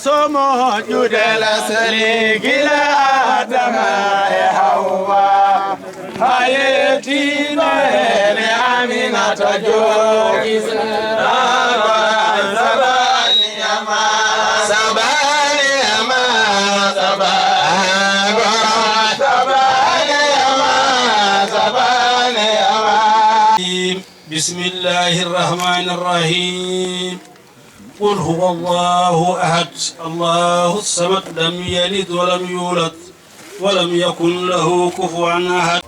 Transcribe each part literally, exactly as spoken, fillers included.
So moƴƴude lasli gila Adama e Hawwa, haa yettiino heen e Aminata Joob. Sabaani ama, sabaani ama, sabaani ama, sabaani ama, sabaani ama. بسم الله الرحمن الرحيم. قل هو الله أحد، الله الصمد، لم يلد ولم يولد، ولم يكن له كفوا أحد.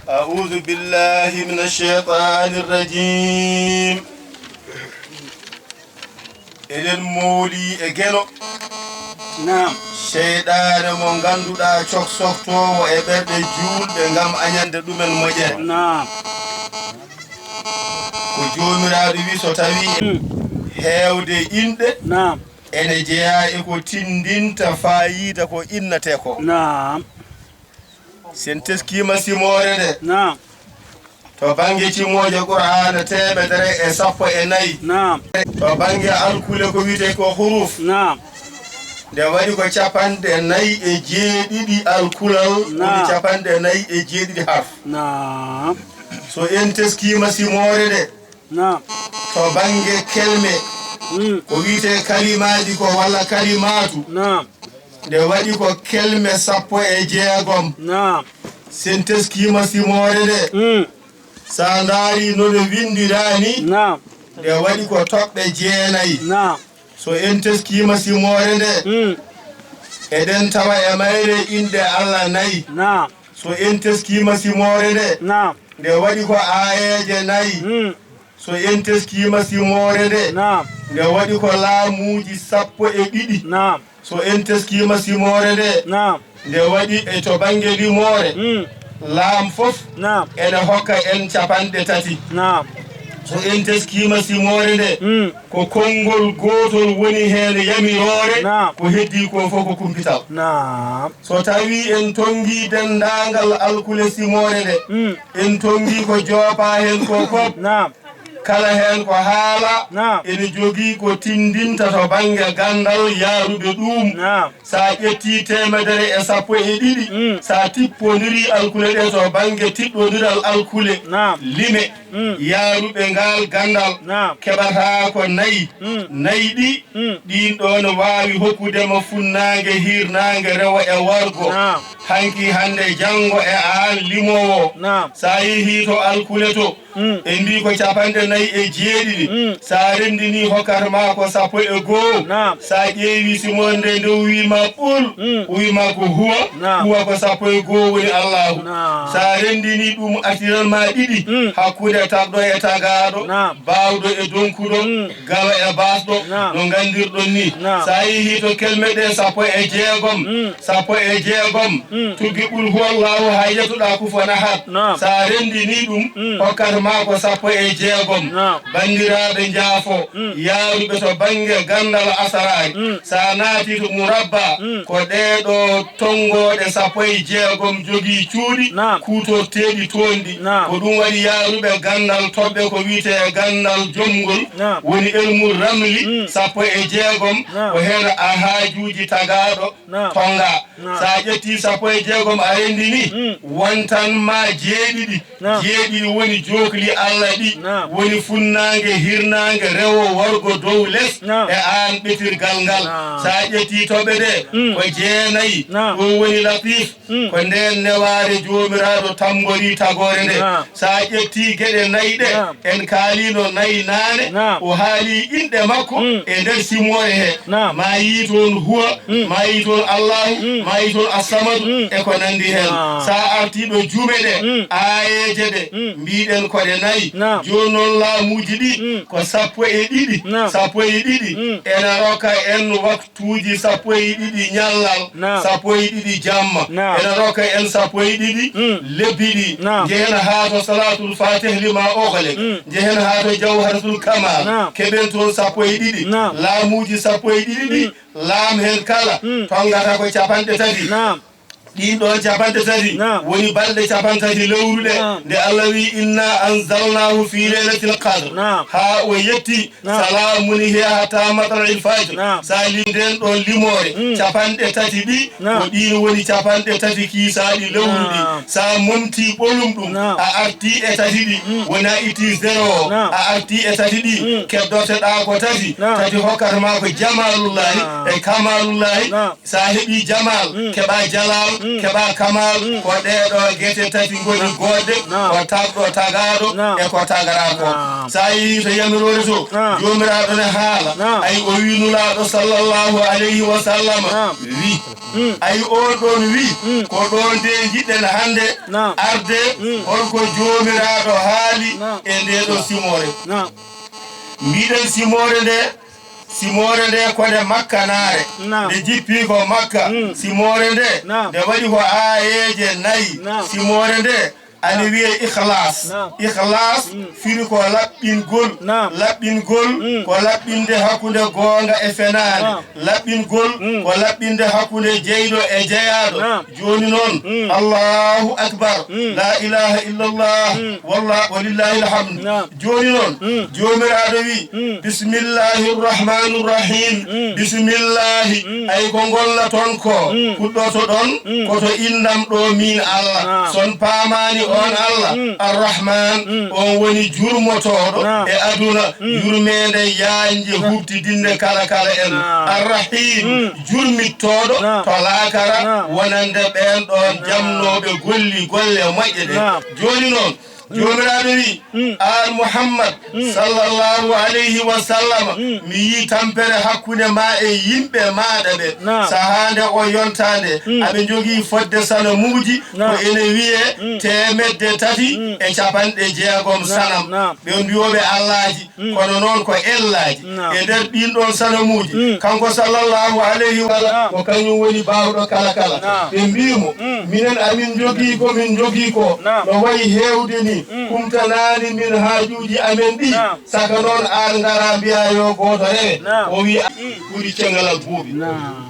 أعوذ بالله من الشيطان الرجيم. Eɗen mooli e geno. Naam. Seyɗaane mo ngannduɗaa coksoftoowo e ɓerɗe juulɓe ngam añande ɗumen moƴƴere. Naam. Ko Joomiraaɗo wi, so tawii Mm. heewde inɗe Naam. ene jeyaa e ko tinndinta faayiida ko innatee ko. Naam. Si en teskiima simoore nde, Naam. to bannge cimooje Qur'aana teemedere e sappo e nayi, Naam. to bannge alkule ko wiyetee ko huruf, Naam. nde waɗi ko capanɗe nayi e jeeɗiɗi alkulal, woni Naam. capanɗe nayi e jeeɗiɗi harf. Naam. So en teskiima simoore nde, Naam. to bannge kelme, Mm. ko wiyetee kalimaaji ko walla kalimaatu, Naam. nde waɗi ko kelme sappo e jeegom. Naam. Si en teskiima simoore nde, Mm. so a ndaarii no nde winndiraa ni, Naam. nde waɗi ko toɓɓe jeenayi. Naam. So en teskiima simoore nde, Mm. eɗen tawa e mayre inɗe Alla nayi. Naam. So en teskiima simoore nde, Naam. nde waɗi ko aayeeje nayi. Mm. So en teskiima simoore nde, Naam. nde waɗi ko laamuuji sappo e ɗiɗi. Naam. So en teskiima simoore nde, Naam. nde waɗi e to bannge limoore, Mm. laam fof Naam. ene hokka en capanɗe tati. Naam. So en teskiima simoore nde, Mm. ko konngol gootol woni heen yamiroore, Naam. ko heddii ko fof ko kumpital. Naam. So tawii en tonngii denndaangal alkule simoore nde, Mm. en tonngii ko joopaa heen ko fof. Naam. Kala heen ko haala Naam. ene jogii ko tinndinta to bannge ganndal yaaruɓe ɗuum. Naam. So a ƴettii teemedere e sappo e ɗiɗi, Mm. so a tippondirii alkule ɗe to bannge tiɗɗondiral alkule, Naam. lime, Mm. yaaruɓe ngaal ganndal, Naam. keɓataa ko nayi. Mm. Nayi ɗi, Mm. ɗiin ɗoon waawi hokkude mo funnaange, hiirnaange, rewo e worgo. Naam. Hanki hannde janngo e aan limoowo. Naam. So a yehii to alkule to, Mm. ɓe mbii ko capanɗe nayi e jeeɗiɗi. Mm. So a renndinii hokkat ma ko sappo e goo. Naam. So a ƴeewii simoore nde, nde o wii ma ɓul, Mm. o wii ma ko huwa, Naam. huwa ko sappo e goo woni Allaahu. Naam. So a renndinii ɗum artiral ma ɗiɗi, Mm. hakkunde tagɗo e tagaaɗo, Naam. baawɗo e donkuɗo, Mm. galo e baasɗo, Naam. no nganndirɗon ni. Naam. So a yehii to kelme ɗe sappo e jeegom, Mm. sappo e jeegom, Mm. tuggi qul huwallahu hay yettuɗaa kufuwan ahad. Naam. So a renndinii ɗum, Mm. hokkat ma ko sappo e jeegom. Naam. Banndiraaɓe njaafo, Mm. yaaruɓe to bannge ganndal asaraari. Mm. So a naatii to murabba, Mm. ko ɗee ɗo tonngooɗe sappo e jeegom jogii cuuɗi Naam. kuutorteeɗi toon ɗi. Naam. Ko ɗum waɗi yaaruɓe ganndal toɓɓe ko wiyetee ganndal jomngol, Naam. woni elmu ramli, Mm. sappo e jeegom, Naam. ko heen a haajuuji tagaaɗo Naam. tonngaa. Naam. So a ƴettii sappo e jeegom a renndinii, Mm. wontan ma jeeɗiɗi. Naam. Jeeɗiɗi woni jookli Alla ɗi, Naam. woni funnaange, hirnaange, rewo, worgo, dow, les, Naam. e aan ɓetirgal ngal. Naam. So a ƴettii toɓɓe ɗe, Mm. ko jeenayi, Naam. ɗum woni latif, Mm. ko ndeen newaare Joomiraaɗo tammbori tagoore nde. Naam. So a ƴettii geɗe nayi ɗe, Naam. en kaaliino nayi naane, Naam. o haali inɗe makko Mm. e nder simoore he. Naam. Ma yii toon huwa, Mm. ma yii toon Allaahu, Mm. ma yii toon assamadu, Mm. e ko nanndi heen. Naam. So a artii ɗo juume ɗe, Mm. aayeeje ɗe, Mm. mbiɗen ko ɗe nayi. Naam. Jooni noon laamuuji ɗi Mm. ko sappo e ɗiɗi, Naam. sappo e ɗiɗi. Mm. Ena rokka en waktu tuuji sappo e ɗiɗi ñallal, Naam. sappo e ɗiɗi jamma. Naam. Ena rokka en sappo e ɗiɗi Mm. lebbi ɗi. Naam. Njehen haa to salaatul faatih lima oxle. Mm. Njehen haa to jawharatul kamal. Naam. Keɓen toon sappo e ɗiɗi. Naam. Laamuuji sappo e ɗiɗi ɗi, Mm. laam heen kala, Mm. tonngata ko capanɗe tati. Naam. Ɗin ɗon capanɗe tati Naam. woni balɗe capanɗe tati lewru ɗe. Naam. Nde Allah wi, "Inna anzalnahu fi laylatil qadr." Naam. Haa o yetti, Naam. "Salamun hiya hatta matla'il fajr." Naam. Sa limden ɗon limoore, Mm. capanɗe tati ɗi, Naam. ko ɗin woni capanɗe tati kiisaaɗi lewru ɗi. Naam. Sa momti ɓolum ɗum, Naam. a arti e tati ɗi, Mm. wona itti zéro o, Naam. a arti e tati ɗi, Mm. keddorteɗaa ko tati, Naam. tati hokkata ma ko jamalullahi Naam. e kamalullahi. Naam. Sa heɓi jamal, Mm. keɓa jalal, Mm. keɓa kamal, Mm. ko ɗee ɗoo gete tati ngoni Naam. goodde, Naam. ko tagɗo tagaaɗo Naam. e ko tagaraa ko. Naam. Sa yehi to yamiroore to, Naam. Joomiraaɗo ne haala, Naam. ay o wi Nulaaɗo sallallahu alayhi wa sallam, Naam. wi, Mm. ay on ɗon wi, Mm. ko ɗon de njiɗɗen hannde Naam. arde, Mm. holko Joomiraaɗo haali Naam. e ndee ɗoo simoore. Naam. Mbiɗen simoore nde, simoore nde ko nde Makka naare. Naam. Nde jippi ko Makka. Mm. Simoore nde, Naam. nde waɗi ko aayeeje nayi. Naam. Simoore nde, ana Naam. wiyee Ikhlas. Naam. Ikhlas Mm. firi ko laɓɓingol. Naam. Laɓɓingol Mm. ko laɓɓinde hakkunde goonga e fenaande. Naam. Laɓɓingol Mm. ko laɓɓinde hakkunde jeyɗo e jeyaaɗo. Naam. Jooni noon, Mm. Allahu akbar, Mm. la ilaha illallah, Mm. walla-, walillahi alhamd. Naam. Jooni noon, Mm. Joomiraaɗo wi, Mm. "Bismillahi rahmani rahim." Mm. Bismillahi, Mm. ay ko ngollaton ko, Mm. puɗɗotoɗon Mm. ko to innam ɗo min Allah. Naam. Son paamaani on Allah, Mm. Arrahman, Mm. on woni jurmotooɗo Naam. e aduna, Mm. yurmeende yaajnde Naam. huɓtidinde kala kala en. Naam. Arrahim, Mm. jurmittooɗo Naam. to laakara Naam. wonande ɓeen ɗon Naam. jamnooɓe golli golle moƴƴe ɗe. Naam. Jooni noon, Mm. Joomiraaɗo wi, Mm. aan Muhammad Mm. sallallahu alayhi wa sallam, Mm. mi yii tampere hakkunde ma e yimɓe maaɗa ɓe. Naam. Sahaa nde o yontaande, Mm. aɓe njogii fodde sanamuuji, ko Naam. ene wiyee Mm. teemedde tati Mm. e capanɗe jeegom Naam, sanam. naam. Ɓe mbi'ooɓe allaaji, Mm. kono noon ko ellaaji. Naam. E nder ɗiin ɗoon sanamuuji, Mm. kanko sallallahu alayhi wa sallam, Naam. ko kañum woni baawɗo kala kala. Naam. Ɓe mbii mo, Mm. minen amin njogii ko min njogii ko, Naam. no wayi heewde ni, Mm. kumtanaani min haajuuji amen ɗi. Naam. Saka noon aan ngaraa mbiyaa yo gooto rewe. Naam. O wii, Mm. ɓuri ceŋalal buuɓi. Naam.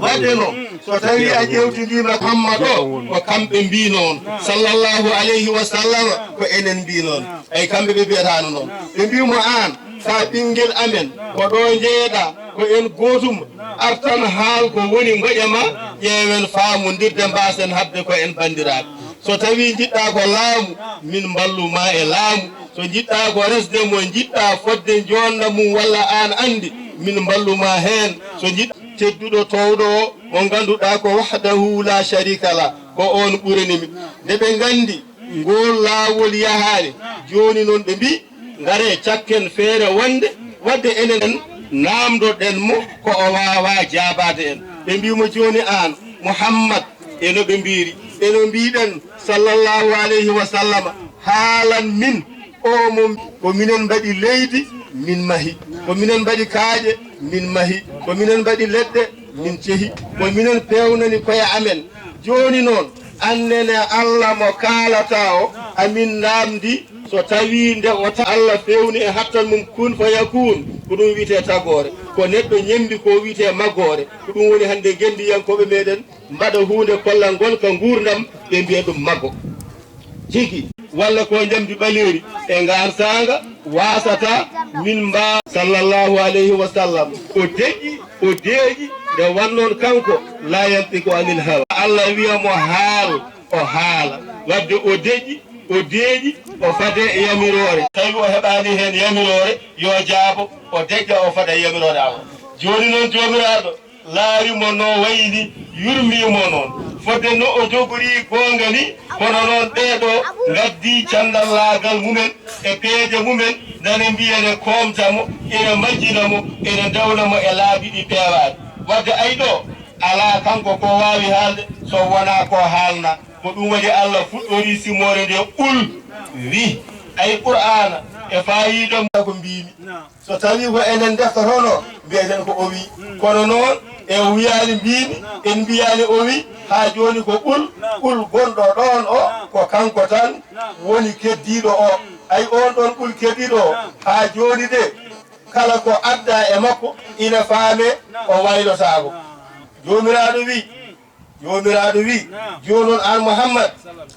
Waɗde noon, Mm. so tawii a ƴeewtidiima kamma ɗo, ko kamɓe mbii noon, Naam. sallallahu alayhi wa sallam, ko enen mbii noon. Naam. Eyi, kamɓe ɓe mbiyataano noon. Ɓe mbii mo aan, sa ɓinngel amen, ko ɗo njeyeɗaa, ko en gootum, artan haal ko woni ngoƴa ma, ƴeewen faamondirde mbaasen haɓde ko en banndiraaɓe. So tawii njiɗɗaa ko laamu, min mballu ma e laamu. So njiɗɗaa ko resde mo njiɗɗaa fodde njoonda mum walla aan anndi, min mballu ma heen. So njiɗ-, tedduɗo toowɗo o, mo ngannduɗaa ko wahdahu la sharika la, ko oon ɓurani mi. Nde ɓe nganndi ngool laawol yahaani, jooni noon ɓe mbii, ngaree cakken feere wonde, waɗde enen naamndoɗen mo ko o waawaa jaabaade en. Ɓe mbii mo jooni aan, Muhammad, e no ɓe mbiiri, e no mbiiɗen, sallallahu alayhi wa sallam, haalan min, o mo, ko minen mbaɗi leydi, min mahi, ko minen mbaɗi kaaƴe, min mahi, ko minen mbaɗi leɗɗe, min cehi, ko minen peewnani koye amen. Jooni noon, annene Allah mo kaalataa o, amin naamndi, so tawii nde o ta-, Allah feewni e hattan mum kun fa yakun, ko ɗum wiyetee tagoore. Ko neɗɗo ñemmbi ko wiyetee magoore. Ko ɗum woni hannde ngenndiyankooɓe meɗen mbaɗa huunde kollal ngol ka nguurndam, ɓe mbiya ɗum mago. Tigi, walla ko njamndi ɓaleeri e ngaan saanga waasata min mbaa-, sallallahu alayhi wa sallam. O deƴƴi, o deeƴi, nde wannoon kanko, la yantiqu anil hawa. Allah wiya mo haal, o haala. Waɗde o deƴƴi, o deeƴi, o fade e yamiroore. Tawi o heɓaani heen yamiroore, yo jaabo, o deƴƴa, o fada e yamiroore Allah. Jooni noon, Joomiraaɗo, laari mo no wayi ni, yurmii mo noon. Fodde no o jogori goonga ni, kono noon ɓee ɗoo ngaddii canndallaagal mumen e peeje mumen, nane mbiya ne koomta mo, ene majjina mo, ene ndewna mo e laabi ɗi peewaaɗi. Waɗde ay ɗoo, alaa kanko ko waawi haalde so wonaa ko haalna. Ko ɗum waɗi Allah fuɗɗori simoore nde, qul, wi, ay Qur'aana, e faayiida mum ko mbiimi. So tawii ko enen ndeftotono, mbiyeten ko o wi. Kono noon, e o wiyaani mbiimi, en mbiyaani o wi, haa jooni ko qul, qul gonɗo ɗoon o, ko kanko tan woni keddiiɗo o. Ay oon ɗoon qul keddiiɗo o, haa jooni de, kala ko addaa e makko, ina faamee, o waylotaako. Joomiraaɗo wi, Joomiraaɗo wi'i, jooni noon aan Muhammad,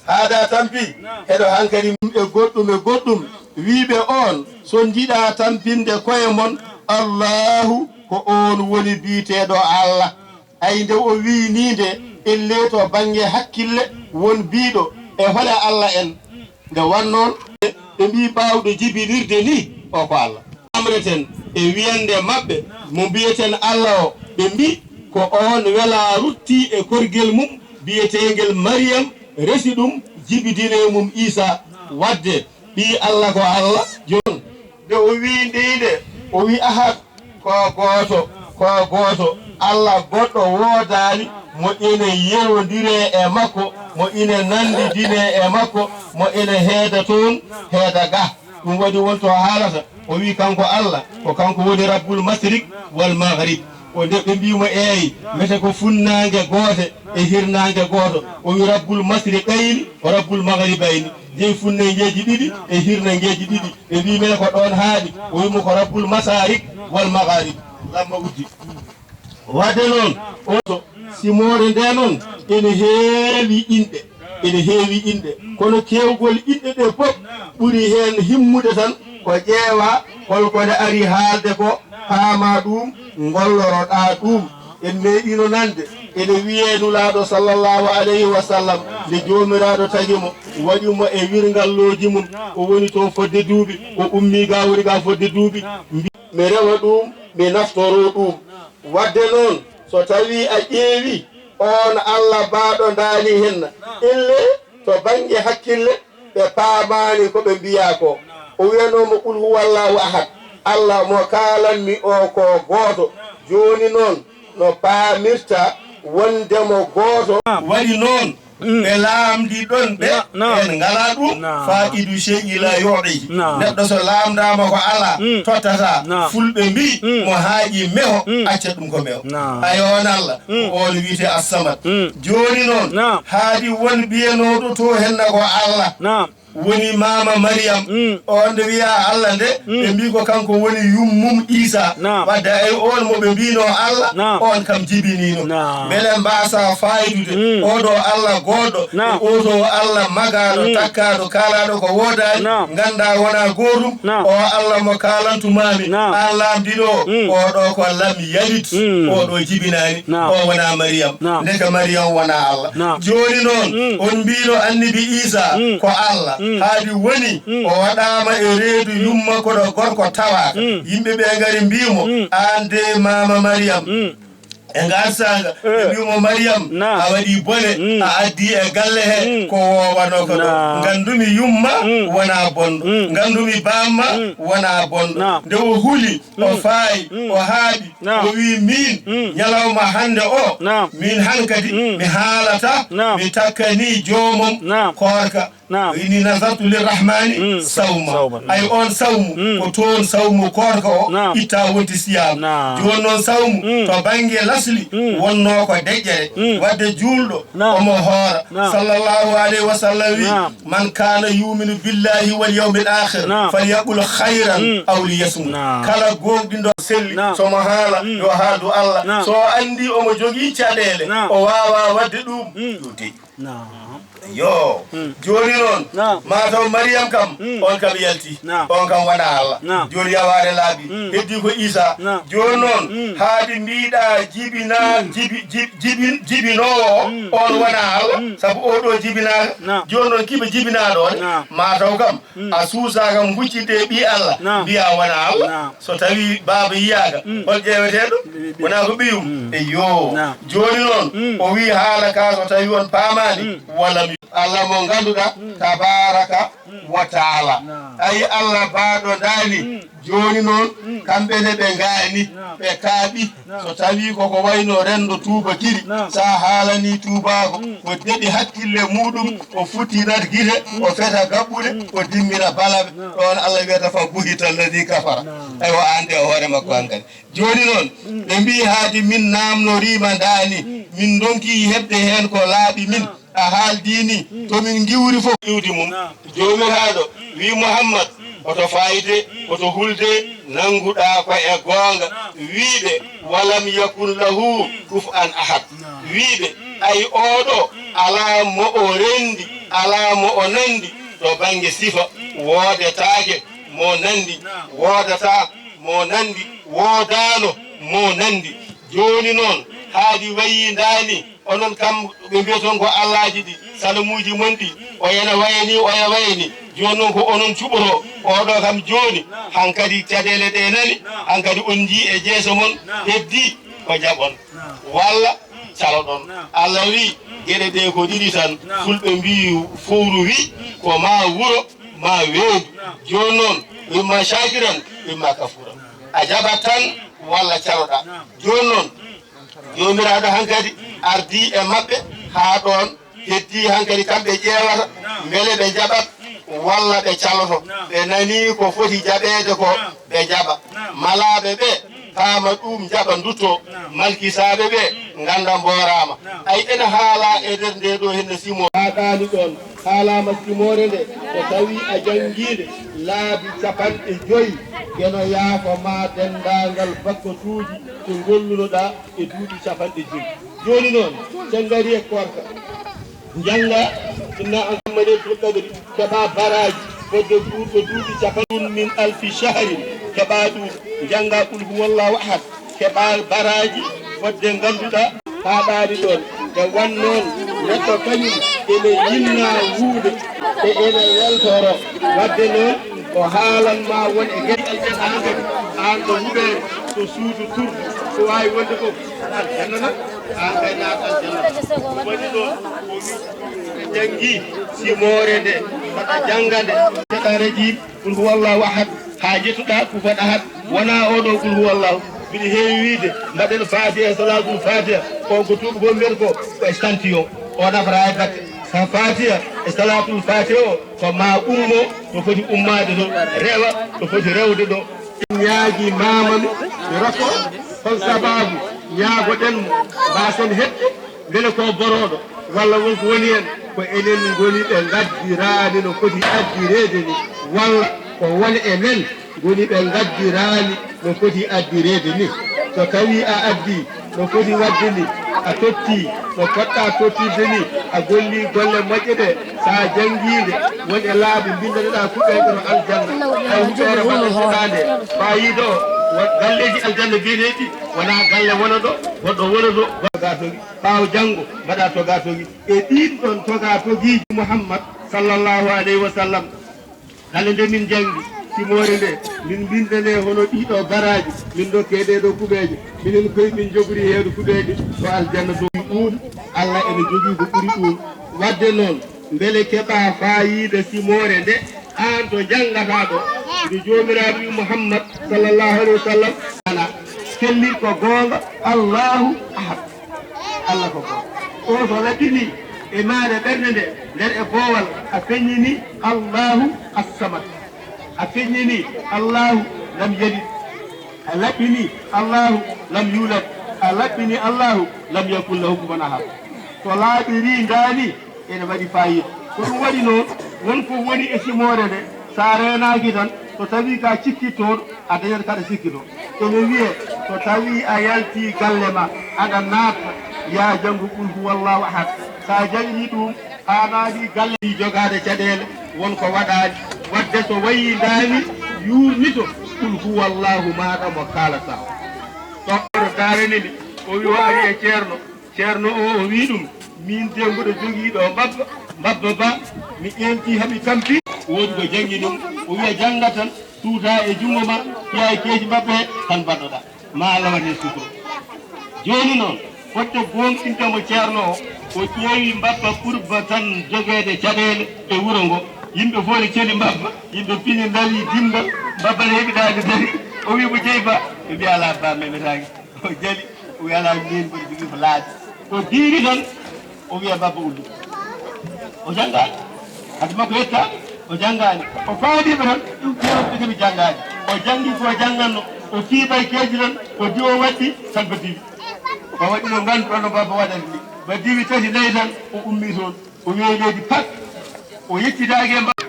haada tampi, heɗo hankadi e goɗɗum e goɗɗum, wi'i ɓe oon, so njiɗaa tampinde koye mon, Allaahu ko oon woni biyeteeɗo Allah. Ay nde o wi'i nii nde, ellee to bannge hakkille won biiɗo, e hole Allah en? Nde won noon, ɓe mbii baawɗo jibinirde nii, o ko Allah. Amreten e wiyande maɓɓe mo mbiyeten Allah o, ɓe mbii ko oon welaa ruttii e korgel mum biyeteengel Mariyam, resi ɗum, jibidinee mum Iisaa. Waɗde ɓii Allah ko Allah, jooni. Nde o wii ndeyde, o wii ahad, ko gooto, ko gooto. Allah goɗɗo woodaani mo ina yerondiree e makko, mo ina nanndidinee e makko, mo ina heeda toon, heeda gaa. Ɗum waɗi won to haalata, o wii kanko Allah, ko kanko woni Rabbul Masrik wal Maghrib. O nde ɓe mbii mo eeyi, mete ko funnaange goote e hirnaange gooto. O wii Rabbul Masriqayni wa Rabbul Maghribayni. Jeyi funnangeeji ɗiɗi e hirnangeeji ɗiɗi. Ɓe mbii mene ko ɗoon haaɗi. O wii mo ko Rabbul Masarik wal Magharib. Lamma uddi. Waɗde noon, o to simoore nde noon ene heewi inɗe. Ene heewi inɗe. Kono keewgol inɗe ɗe fof ɓuri heen himmude tan ko ƴeewa holko nde ari haalde ko, paama ɗum, ngolloroɗaa ɗum. En meeɗiino nande ene wiyee Nulaaɗo sallallahu alayhi wa sallam, nde Joomiraaɗo tagi mo, waɗi mo e wirngallooji mum, o woni toon fodde duuɓi, o ummii ga woni ga fodde duuɓi, mbi-, mi rewa ɗum, mi naftoroo ɗum. Waɗde noon, so tawii a ƴeewii oon Allah baaɗo ndaali henna, ellee to bannge hakkille, ɓe paamaani ko ɓe mbiyaa ko. O wiyanoo mo, "Qul huwallaahu ahad." Allah mo kaalanmi o ko gooto. Jooni noon, no paamirta wonde mo gooto. Waɗi noon, ɓe laamdi ɗon ɓe, en ngalaa ɗum, faaqidu shay'i laa yu'tihi. Neɗɗo so laamndaama ko alaa, tottataa. Fulɓe mbii, mo haaƴi meho, acca ɗum ko meho. Ayo on Allah, ko oon wiyetee As-Samad. Jooni noon, haadi won mbiyanooɗo to henna ko Allah. Woni maama Mariyam. On nde wiyaa Allah nde, ɓe mbii ko kanko woni yummum Iisaa. Wadde ay on mo ɓe mbiinoo Allah, on kam jibiniino. Mbele mbaasaa faayidude oɗo Allah goɗɗo, e oto Allah magaaɗo, takkaaɗo, kaalaaɗo ko woodaani, nganndaa wonaa gootum, o Allah mo kaalantumaami, aan laamdiɗo, oɗo ko lam yalid, oɗo jibinaani, o wonaa Mariyam. Ndeke Mariyam wonaa Allah. Jooni noon, on mbiino annabi Iisaa ko Allah, haadi woni o waɗaama e reedu yumma koɗo gorko tawaaka. Yimɓe ɓe ngari mbii mo, aan de maama Mariyam. E ngaan saanga, ɓe mbii mo, "Mariyam, a waɗii bone, a addii e galle he ko woowanoo ko ɗo. Nganndumi yumma wonaa bonɗo, nganndumi baamma wonaa bonɗo." Nde o huli, o faayi, o haaɓi, o wii, "Miin, ñalawma hannde o, miin hankadi mi haalata, mi takkanii joomam koorka." O inni, "Nazartu lirrahmani sawma." Ay on sawmu, ko toon sawmu koorka o itta wonti siyaam. Jooni noon sawmu, to bannge lasli, wonnoo ko deƴƴere. Wadde juulɗo, omo hoora. Sallallahu alayhi wa sallam wii, "Man kaana yu'minu billahi wal yawmil aakhir, falyaqul khayran aw liyasmut." Kala gooŋɗinɗo selli, so mo haala, yo haaldu Allah. So o anndi omo jogii caɗeele, o waawaa waɗde ɗum, yo deƴƴu. Yo, jooni noon, maa taw Mariyam kam, on kam yalti, on kam wonaa Allah. Jooni yawaare laaɓi, heddii ko Iisaa. Jooni noon, haadi mbiiɗaa jibina-, jibi-, jib-, jibin-, jibinoowo o, on wonaa Allah, sabu oo ɗoo jibinaaka. Jooni noon, kiba jibinaaɗo o de, maa taw kam, a suusaa kam huccidde e ɓii Allah, mbiyaa wonaa Allah. So tawii baaba yiyaaka, hol ƴeeweteeɗo? Wonaa ko ɓiyum? Eyyo. Jooni noon, o wii haala kaa so tawii on paamaani, walam yu-, Allah mo ngannduɗaa, tabaaraka wa taala. Ayi Allah baaɗo ndaali, jooni noon, kamɓe ne ɓe ngaani, ɓe kaaɓi. So tawii ko ko wayno renndo tuubakiri, so a haalanii tuubaako, o deɓi hakkille muuɗum, o futtinat gite, o feta gaɓɓuɗe, o dimmina balaɓe. Ɗoon Allah wiyata, "Fa buhita alladhi kafara." Aywa, aan de o hoore makko hankadi. Jooni noon, ɓe mbii haadi min naamnoriima ndaani, min ndonkii heɓde heen ko laaɓi min. A haaldii ni, to min ngiwri fof iwdi mum. Joomiraaɗo wii Muhammad, oto faayde, oto hulde, nannguɗaa ko e goonga. Wiiɓe, "Walam yakun lahu kufuwan ahad." Wiiɓe, Ay oɗo alaa mo o renndi, alaa mo o nanndi to bannge sifa, woodetaake mo nanndi, woodataa mo nanndi, woodaano mo nanndi. Jooni noon, haadi wayi ndaani, onon kam ɓe mbiyaton ko allaaji ɗi, sanamuuji mon ɗi, oyana wayani, oya wayani. Jooni noon ko onon cuɓoto, oɗo kam jooni, hankadi caɗeele ɗe nani, hankadi on njii e jeeso mon, heddii ko jaɓon. Walla caloɗon. Allah wi, geɗe ɗe ko ɗiɗi tan. Fulɓe mbi, fowru wi, ko ma wuro, ma weendu. Jooni noon, imma shakiran, imma kafuran. A jaɓat tan, walla caloɗa. Jooni noon, Joomiraaɗo hankadi ardi e maɓɓe haa ɗoon, heddii hankadi kamɓe ƴeewata mbele ɓe njaɓat walla ɓe caloto. Ɓe nanii ko foti jaɓeede ko, ɓe njaɓa. Malaaɓe ɓe paama ɗuum, njaɓa, nduttoo. Malkisaaɓe ɓe ngannda mbooraama. Ay, ene haalaa e nder ndee ɗoo henne simo. Haa ɗaani ɗoon, haalaama simoore nde, so tawii a janngii nde laabi capanɗe joy, Geno yaafa ma denndaangal bakkatuuji ɗi ngolluno-ɗaa e duuɓi capanɗe joy. Jooni noon, so en ngarii e koorka, njannga inna anzalnaa Laylatul Qadri, keɓaa baraaji fodde duuɓi, duuɓi capanɗe min alfi shahrin, keɓaa ɗum, njannga Qul huwallahu ahad, keɓaa baraaji fodde nganndu-ɗaa haa ɗaani ɗoon. Nde won noon, neɗɗo kañum ene yinna huunde, e ene weltoro. Waɗde noon, o haalan ma won e gese aljanna, aan kadi, aan ɗo huɓeere, to suudu turdu, ko waawi wonde fof, aljanna noon, aan kay naat aljanna. Waɗi noon, o wi, ɓe janngi simoore nde, mbaɗa jannga nde, seɗa rejim, Qul huwallahu ahad, haa njettuɗaa kufuwan ahad, wonaa oo ɗoo Qul huwallahu. Mbiɗa heewi wiyde, mbaɗen Faatiha e Salaatul Faatiha, ko, ko tuubakooɓe mbiyata ko, ko échantillon, o nafataa hay batte. Sa Faatiha e Salaatul Faatiha o, ko ma ummo to foti ummaade to, rewa to foti rewde ɗo. Ñaagi maama mi, mi rokko, hol sabaabu ñaagoɗen mo, mbaasen heɓde? Mbele ko borooɗo, walla won ko woni heen? Ko enen ngoni ɓe ngaddiraani no foti addireede ni, walla ko won e men ngoni ɓe ngaddiraani no foti addireede ni? So tawii a addii no foti waɗde ni, a tottii no potɗaa tottirde ni, a gollii golle moƴƴe ɗe, so a janngii nde, won e laabi mbinndaneɗaa kuɓeeje to aljanna, hay huɓeere mbaɗa seɗaande, faayiida o, won galleeji aljanna biyeteeɗi, wonaa galle wona ɗo, goɗɗo wona ɗo, goɗɗo gaa togi. Ɓaawo janngo, mbaɗa toga togi. E ɗiin ɗoon toga togiiji Muhammad sallallahu alayhi wa sallam, kala nde min njanngi simoore nde, min mbinndane hono ɗii ɗoo baraaji, min ndokke ɗee ɗoo kuɓeeje, minen koye min njogori heeɗo kuɓeeje, to aljanna dow ɗuum, Allah ene jogii ko ɓuri ɗuum. Waɗde noon, mbele keɓa faayiida simoore nde, aan to njanngataa ɗo, nde Joomiraaɗo wi Muhammad sallallahu alayhi wa sallam, ana, kellir ko goonga, Allahu ahad. Allah ko gooto. O so laɓɓinii e maande ɓernde nde, nder e boowal, a feññinii Allahu as-samad. A feññinii Allahu lam yalid. A laɓɓinii Allahu lam yuulad. A laɓɓinii Allahu lam yakun lahu kufuwan ahad. So laaɓirii ndaani, ene waɗi faayiida. Ko ɗum waɗi noon, won ko woni e simoore nde, so a reenaaki tan, so tawii ka cikkittooɗo, a dañat kaɗa sikkitoo. Ene wiyee, so tawii a yaltii galle ma, aɗa naatna, yaa janngu Qul huwallahu ahad. So a jaɓii ɗum, a naati galle ɗi jogaade caɗeele, won ko waɗaani. Waɗde so wayii ndaani, yuurnito Qul huwallahu maaɗa mo kaalataa. Ɗoɗɗo daarani mi, o wi o ari e ceerno. Ceerno o, o wi ɗum, miin de mboɗo jogii ɗo mbabba, mbabba ba, mi ƴeewtii haa mi tampi, woodi ko janngi ɗum, o wiya jannga tan, suuta e junngo ma, piya e keeci mbabba he, tan mbaɗnoɗaa, ma Allah waɗ heen sutura. Jooni noon, fodde goongɗinde mo ceerno o, o ƴeewi mbabba ɓurba tan jogeede caɗeele e wuro ngo, yimɓe fof ne celi mbabba, yimɓe pini ndawi dimmbal, mbabba ne heɓi daande dari, o wi mo jeyi ba, ɓe mbiya alaa ba memetaaki. O jali, o wi alaa miin mboɗo jogii ko laaɓi. O diiri tan, o wiya mbabba ullu. O janngaani. Hade makko yetta, o janngaani. O faadiima tan, ɗum keewɗi kadi janngaani. O janngi ko o jannganno, o fii bay keeji tan, o diwo waɗɗi, tan ba diwi. Ba waɗi no nganndu ɗon no mbabba waɗani ni. Ba diwi tati nayi tan, o ummii toon. O weeloodi pat. O yettitaaki e mbabba.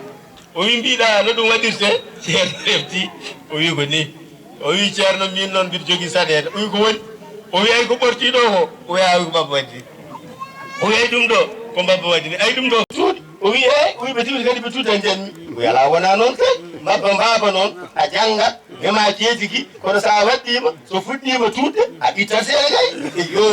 O wi mbiɗa no ɗum waɗirte? Ceerno refti, o wi ko ni. O wi ceerno min noon mbiɗa jogii saɗeede. O wi ko woni? O wi ay ko ɓortii ɗo ko. O wi a wi ko mbabba waɗdi. O wiyi, "Ay, ɗum ɗo ko mbabba waɗi ni, ay, ɗum ɗo ko tuuɗi." O wiyi, "Eey, o wiyi ɓe tiwti kadi ɓe tuuta njanmi." O wiyi, "Alaa, wonaa noon kay. Mbabba mbaaba noon, a janngat, mema keeci ki, kono so a waɗɗiima, so fuɗɗiima tuutde, a ɓittat seeɗa kay." Iyo.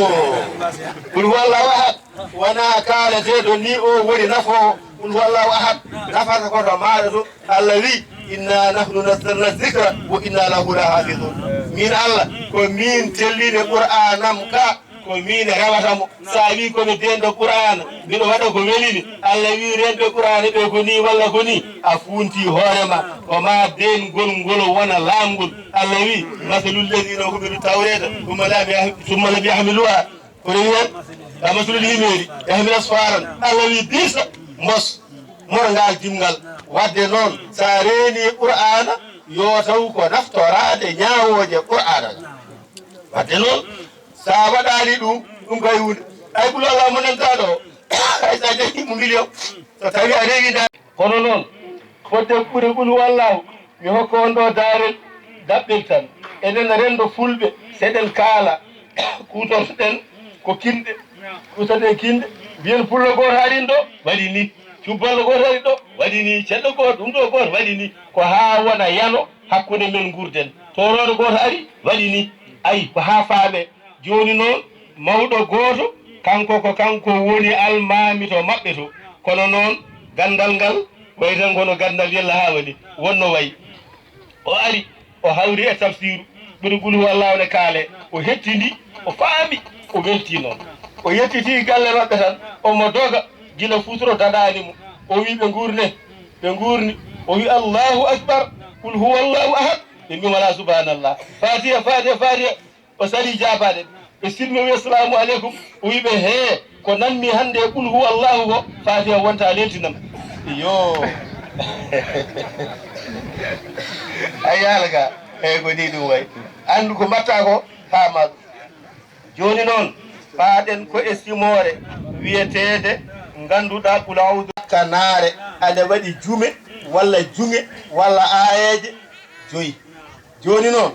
Qul huwallahu ahad. Wonaa kaalateeɗo ni o woni nafoowo. Qul huwallahu ahad. Nafata ko to maaɗa to. Allah wi, "Inna nahnu nazzalna dhikra wa inna lahu lahafidhun." Min Allah, ko min tellini Qur'anam ka, ko min rewata mo. Sa wi ko mi dendo Qur'ana, miɗo waɗa ko welimi. Allah wi, "Renɓe Qur'ana ɓe ko ni walla ko ni." A funti hoore ma. Ko ma dengol ngol wona laamgol. Allah wi, "Masalul ladhina humilu tawreta, thumma lam yah-, thumma lam yahmiluha." Ko rewi hen, ka masalul himeri, yahmilu asfaran. Allah wi, "Bisa, mbos, morgal dimgal." Wadde noon, sa reeni Qur'ana, yo taw ko naftoraade ñaawooje Qur'ana. Wadde noon, sa waɗaani ɗum, ɗum kay hunde. Ay, Qul Allah mo nanta ɗo, ay, sa jahi mo million, so tawi a rewi nda. Kono noon, fodde ɓure Qul huwallahu, mi hokka on ɗo daarel daɓɓel tan. Enen renndo fulɓe, seɗen kaala, kuutortoɗen ko kinɗe, kuutortoɗen kinɗe. Mbiyen pullo gooto ari ɗo, waɗi ni. Cubballo gooto ari ɗo, waɗi ni. Ceɗɗo gooto, ɗum ɗo gooto, waɗi ni. Ko haa wona yano hakkunde men nguurden. Toorooɗo gooto ari, waɗi ni. Ayi, ko haa faame. Jooni noon, mawɗo gooto, kanko ko kanko woni almaami to maɓɓe to. Kono noon, ganndal ngal, wayi tan kono ganndal yella haa woni, wonno wayi. O ari, o hawri e tafsiru, ɓuri Qul huwallahu ne kaale, o hettindi, o faami, o welti noon. O yettitii galle maɓɓe tan, omo doga, gila futuro daɗaani mo. O wi ɓe nguurne, ɓe nguurni. O wi, "Allahu akbar, Qul huwallahu ahad." Ɓe mbi, "Wala, subhanallah." Fatiha, Fatiha, Fatiha. O sali jaabaade. Ɓe silmi, o wi, "Assalamu aleykum." O wi ɓe, "Hee, ko nanmi hannde e Qul huwa Allahu ko, Fatiha wonta leltinam." Iyo. A yaala ka. Eyi, ko ni ɗum wayi. Anndu ko mbatta ko, faama ɗum. Jooni noon, paaɗen ko e simoore wiyeteede ngannduɗaa Qul a'udhu. Kanaare, aɗa waɗi jume walla juŋe walla aayeeje joyi. Jooni noon,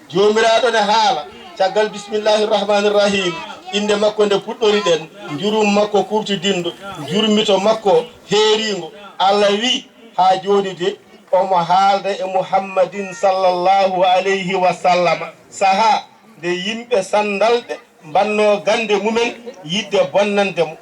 Joomiraaɗo ne haala, caggal Bismillaahi Rahmaani Rahiim, innde makko nde puɗɗoriɗen, njurum makko kuuɓtidinɗo, njurmito makko heeriingo. Allah wi'i, haa jooni de, omo haalda e Muhammadin sallallaahu alayhi wa sallama, sahaa nde yimɓe sanndalɓe mbannoo gannde mumen yiɗde bonnande mo,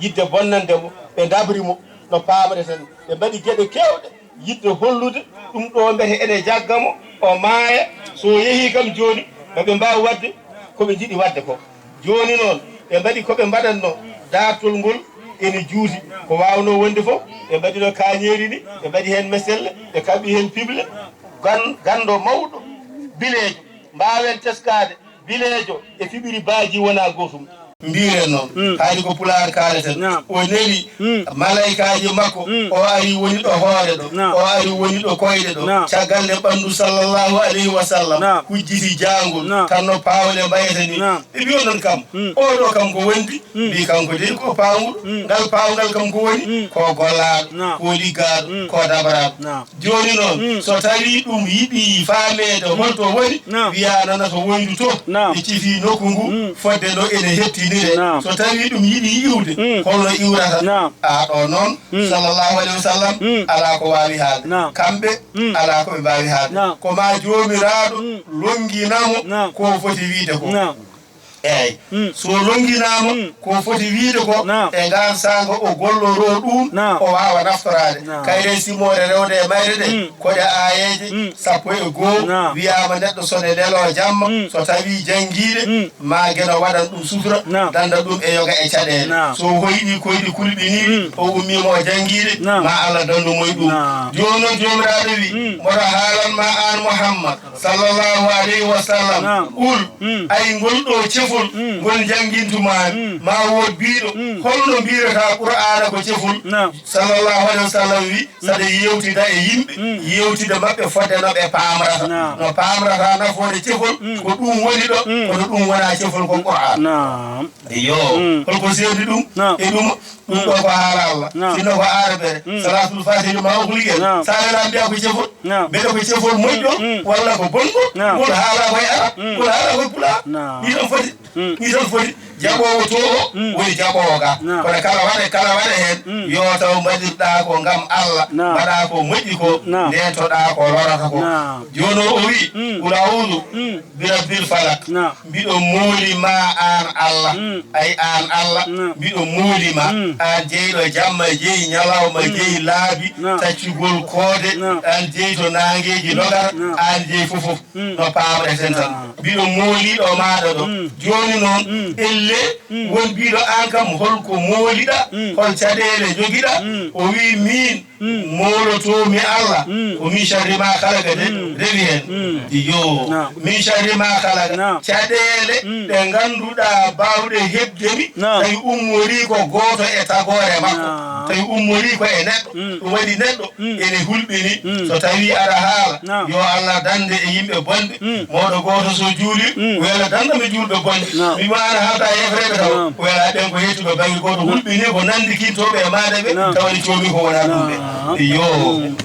yiɗde bonnande mo, ɓe ndaɓri mo no paamreten. Ɓe mbaɗi geɗe keewɗe yiɗde hollude ɗum ɗo mbete ene jagga mo, o maaya. So o yehii kam jooni, no ɓe mbaawi waɗde ko ɓe njiɗi waɗde ko. Jooni noon, ɓe mbaɗi ko ɓe mbaɗatnoo, daartol ngol ene juuti. Ko waawnoo wonde fof, ɓe mbaɗi no kaañeeri ni, ɓe mbaɗi heen meselle, ɓe kaɓɓi heen piɓle. Gan-, ganndo mawɗo, bileejo, mbaawen teskaade. Bileejo e fiɓiri baaji wonaa gootum. Mbiren noon, mm, haali ko Pulaar kaaleten. Naam. O neli, mm, malaykaaji makko, mm, o ari woni ɗo hoore ɗo, naam, o ari woni ɗo koyɗe ɗo. Naam. Caggal nde ɓanndu sallallahu alayhi wa sallam, naam, hujjiti jaangol, naam, tan no paawle mbayata ni. Naam. Ɓe mbiyo noon kam, mm, oo ɗo kam ko wondi? Mm. Mbi kanko de ko paawuɗo. Mm. Ngal paawngal kam ko woni? Mm. Ko gollaaɗo, naam, ko liggaaɗo, mm, ko dabaraaɗo. Naam. Jooni noon, mm, so tawii ɗum yiɗii faameede, mm, holto woni, naam, wiyaa nana to woydu to, naam, ɓe cifii nokku ngu, mm, fodde no ene hettinire. Naam. So tawii ɗum yiɗii iwde, mm, holno iwrata? Naam. A ɗo noon, mm, sallallahu alayhi wa sallam, mm, alaa ko waawi haalde. Naam. Kamɓe, mm, alaa ko ɓe mbaawi haalde. Naam. Ko maa Joomiraaɗo, mm, lonngina mo, naam, ko foti wiide ko. Naam. Eey. Mm. So lonnginaama, mm, ko foti wiide ko, naam, e ngaan saanga o golloroo ɗum, naam, o waawa naftoraade. Naam. Kayre simoore rewde e mayre ɗe, mm, koɗe aayeeje, mm, sappo e goo, naam, wiyaama neɗɗo so ne leloo jamma, mm, so tawii janngiiɗe, mm, maa Geno waɗan ɗum sutura, naam, dannda ɗum e yoga e caɗeele. Naam. So o hoyɗii koyɗi kulɓinii, mm, o ummiima o janngiiɗe, naam, maa Allah danndu mo e ɗum. Naam. Jooni noon Joomiraaɗo wi, mm, mboɗo haalan ma aan Muhammad, sallallahu alayhi wa sallam, naam, qul, mm, ay ngol ɗo cefol, mm, ngol njanngintumaami, mm, ma wood biiɗo, mm, holno mbiyata Qur'aana ko cefol? Naam. Sallallahu alayhi wa sallam wi, mm, saɗa yeewtida e yimɓe, mm, yeewtida maɓɓe fodde no ɓe paamrata. Naam. No paamrata nafoore cefol, mm, ko ɗum woni ɗo, mm, kono ɗum wonaa cefol, ko Qur'aan. Naam. Iyo. Mm. Holko seedi ɗum? Naam. E ɗum, ɗum ɗo ko haala Allah. Naam. Sinno ko aarabere. Mm. Salaatul Faatihi ma ughliqa. Naam. Sa wela mbiya ko cefol. Naam. Mbele ko cefol moƴƴo, mm, walla ko bonɗo. Naam. Ngol haala koye Arab, mm, ngol haala koye Pulaar. Naam. Ni tan foti. Mm. Ni tan foti. Jaɓoowo to o woni jaɓoowo ga. Naam. Kono kala waɗa, kala waɗa heen, yo taw mbaɗirɗaa ko ngam Allah, naam, mbaɗaa ko moƴƴi ko, naam, ndeentoɗaa ko lorata ko. Naam. Jooni o wi, "Qul a'uudu bi rabbil falaq." Naam. Mbiɗo mooli ma aan Allah. Mm. Ay aan Allah, naam, mbiɗo mooli ma. Mm. Aan jeyɗo jamma, jeyi ñalawma, mm, jeyi laabi, naam, taccugol koode, naam, aan jeyi to naangeeji, mm, nogata, naam, aan jeyi fof fof. Mm. No paamɗeten tan. Naam. Mbiɗo mooliɗo maaɗa ɗo. Mm. Jooni noon, mm, elle, mm, won mbiɗo aan kam, holko mooliɗa? Mm. Hol caɗeele njogiɗa? Mm. O wi miin, mm, moolotoomi Allah, mm, ko min sharri ma khalaqa de, mm, rewi heen. Mm. Iyo. Naam. Min sharri ma khalaqa. Naam. Caɗeele, mm, ɗe ngannduɗaa baawɗe heɓde mi, naam, tawi ummorii ko gooto e tagoore makko. Naam. Tawi ummorii ko e neɗɗo. Mm. Ɗum waɗi neɗɗo, mm, ene hulɓini. Mm. So tawi aɗa haala, naam, yo Allah dande e yimɓe bonɓe. Mm. Mawɗo gooto so juuli, mm, wela danda mi juulɓe bonɓe. Naam. Mi wi'aano haalta e yefreeɓe taw. Naam. Wela ɓen ko yettuɓe bangel gooto, naam, hulɓini ko nanndikintooɓe e maaɗa ɓe, naam, tawa ni coomi ko wonaa ɗum ɓe. Naam. Iyo. Mm.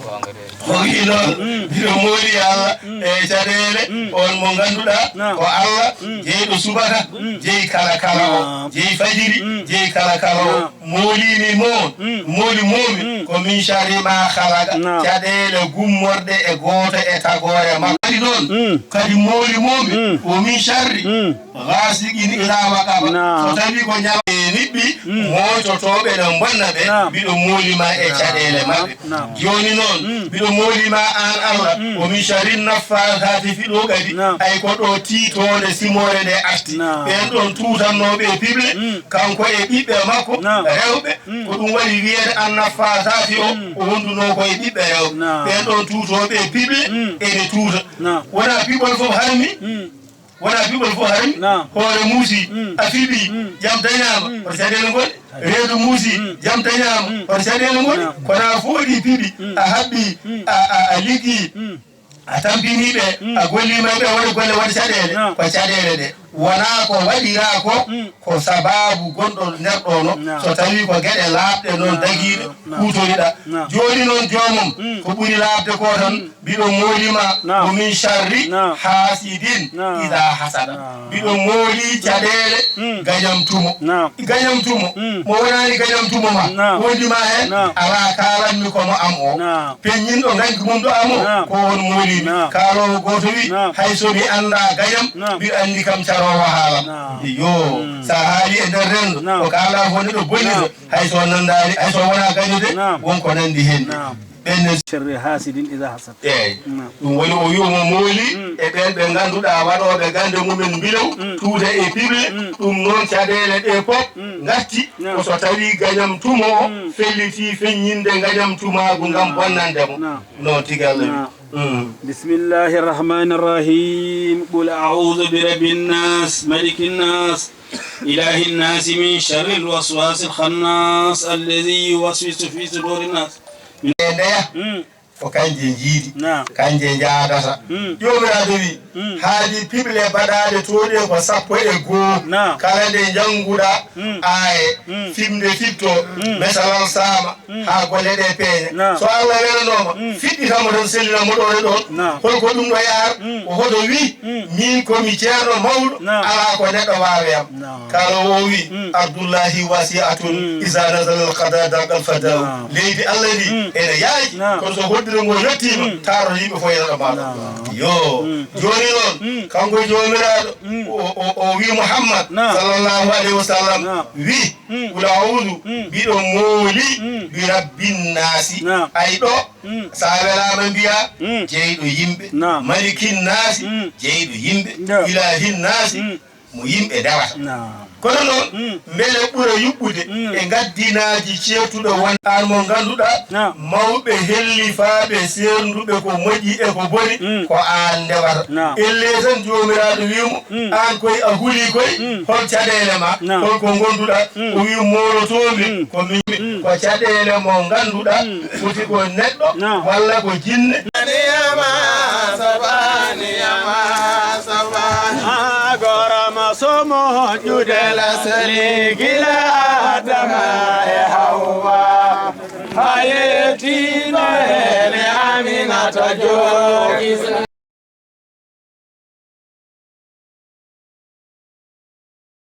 O wi'i noon, mm, mbiɗo mooli Allah, mm, e caɗeele, mm, on mo ngannduɗaa, naam, ko Allah, mm, jeyɗo subaka, mm, jeyi kala kala o, naam, jeyi fajiri, mm, jeyi kala kala o. Naam. Moolimi moon, mm, mooli moomi, mm, ko min sharri ma khalaqa, naam, caɗeele gummorɗe e gooto e tagoore makko. Kadi noon, mm, kadi mooli moomi, mm, ko min sharri, mm, ghasiqin idha waqab. Naam. So tawi ko ñalawma e niɓɓi, mm, mooytotooɓe no bonna ɓe, naam, mbiɗo mooli ma e, naam, caɗeele maɓɓe. Naam. Jooni noon, mm, mbiɗo mooli ma aan Allah, mm, wa min sharri naffaasaati fi ɗo kadi, naam, ay ko ɗo tiitoonde simoore nde arti. Naam. Ɓeen ɗoon tuutannooɓe e piɓle, mm, kanko e ɓiɓɓe makko, naam, rewɓe, mm, ko ɗum waɗi wiyeede an naffaasaati o, mm, o wondunoo ko e ɓiɓɓe rewɓe. Naam. Ɓeen ɗoon tuutooɓe e piɓle, mm, ene tuuta. Naam. Wonaa piɓol fof harmi, mm. Wona piɓol fof harmi. Naam. Hoore muusi, mm, a fiɓi, mm, jam dañaama, mm, hoto caɗeele ngoni. Reedu muusi, mm, jam dañaama, mm, hoto caɗeele ngoni. Naam. Kono a fooɗi piɓi, mm, a haɓɓi, mm, a, a, a liggii, mm, a tampinii ɓe, mm, a golliima e ɓe, waɗi golle, waɗi caɗeele. Naam. Ko caɗeele ɗe. Wonaa ko waɗiraa ko, mm, ko sabaabu gonɗo nder ɗo no. Naam. So tawii ko geɗe laaɓɗe noon, naam, dagiiɗe, naam, kuutoriɗaa. Naam. Jooni noon joomum, mm, ko ɓuri laaɓde ko tan, mm. Mbiɗo mooli ma, naam, ko min sharri, naam, haasidin, naam, idaa hasada. Naam. Mbiɗo mooli caɗeele, mm, gañam tumo. Naam. Gañam tumo, mm, mo wonaani gañam tumo ma, naam, wondi ma heen, naam, alaa kaalanmi ko mo am o. Naam. Peññinɗo ngañki mum ɗo am o, naam, ko on mooli mi. Naam. Kaaloowo gooto wi, naam, hay so mi anndaa gañam, naam, mbiɗo anndi kam caroowo haalam. Naam. Iyo, mm, so a haali e nder renndo, naam, ko kaalɗaa fof neɗɗo bonnita, naam, hay so nanndaani, hay so wonaa gañude, naam, won ko nanndi heen. Naam. Ɓen ne sharri haasidin idaa hasad. Eey. Naam. Ɗum woni o wi omo mooli, mm, e ɓeen ɓe ngannduɗaa waɗooɓe gannde mumen mbilew, mm, tuuta e piɓle, mm, ɗum noon caɗeele ɗe pop, mm, ngatti, naam, ko so tawii gañam tumo o, mm, felliti feññinde ngañam tumaagu ngam, naam, bonnande mo. Naam. Noon tigi Allah wi. Naam. Mm. Bismillahi rahmani rahim. Qul a'udhu bi rabbin nas, malikin nas, ilahin nas, min sharril waswasil khannas, alladhi yuwaswisu fi sudurin nas. E ndeya, mm, ko kanje njiidi, naam, kanje njaadata. Mm. Joomiraaɗo wi, mm, haadi piɓle baɗaaɗe to ɗe ko sappo e goo. Naam. Kala nde njannguɗaa, mm, aaye, mm, fiɓnde fiɓto, mm, mesalal saama, mm, haa golle ɗe peeña. Naam. So Allah welanooma, mm, fiɗɗita mo tan, sellina mo ɗoon e ɗoon. Naam. Holko ɗum ɗo yaar? Mm. Ko hoto wi, mm, miin ko mi ceerno mawɗo, naam, alaa ko neɗɗo waawi am. Naam. Kala o wi, mm, ardullahi wasi'atun, mm, iza nazala al-qada daqa al-fada. Naam. Leydi Allah ndi, mm, ene yaaji, naam, kono so hoddire ngo yettiima, mm, taarata yimɓe fof yana ɗo maaɗa. Naam. Yo, mm, jooni noon, mm, kanko Joomiraaɗo, mm, o, o, o wi Muhammad, naam, sallallahu alayhi wa sallam, naam, wi, mm, qul a'udhu, mm, mbiɗo mooli, mm, bi rabbin naasi. Naam. Ay ɗo, mm, so a welaama mbiyaa, mm, jeyɗo yimɓe. Naam. Malikin naasi, mm, jeyɗo yimɓe. Naam. Ilahin naasi, mm, mo yimɓe ndewata. Naam. Kono noon, mm, mbele ɓura yuɓɓude, mm, e ngaddinaaji ceertuɗo won aan mo ngannduɗaa, naam, mawɓe hellifaaɓe seernduɓe ko moƴƴi e ko boni, mm, ko aan ndewata. Naam. Ellee tan Joomiraaɗo wii mo, mm, aan koy a hulii koy, mm, hol caɗeele ma, naam, hol ko ngonnduɗaa? Mm. O wii moolotoomi, mm, ko min, mm, ko caɗeele mo ngannduɗaa, mm, foti ko neɗɗo, naam, walla ko jinne. Niyama saba, niyama saba. Agora masomo jude la sali gila Adama e Hawa. Hayetino ele Aminata jogi.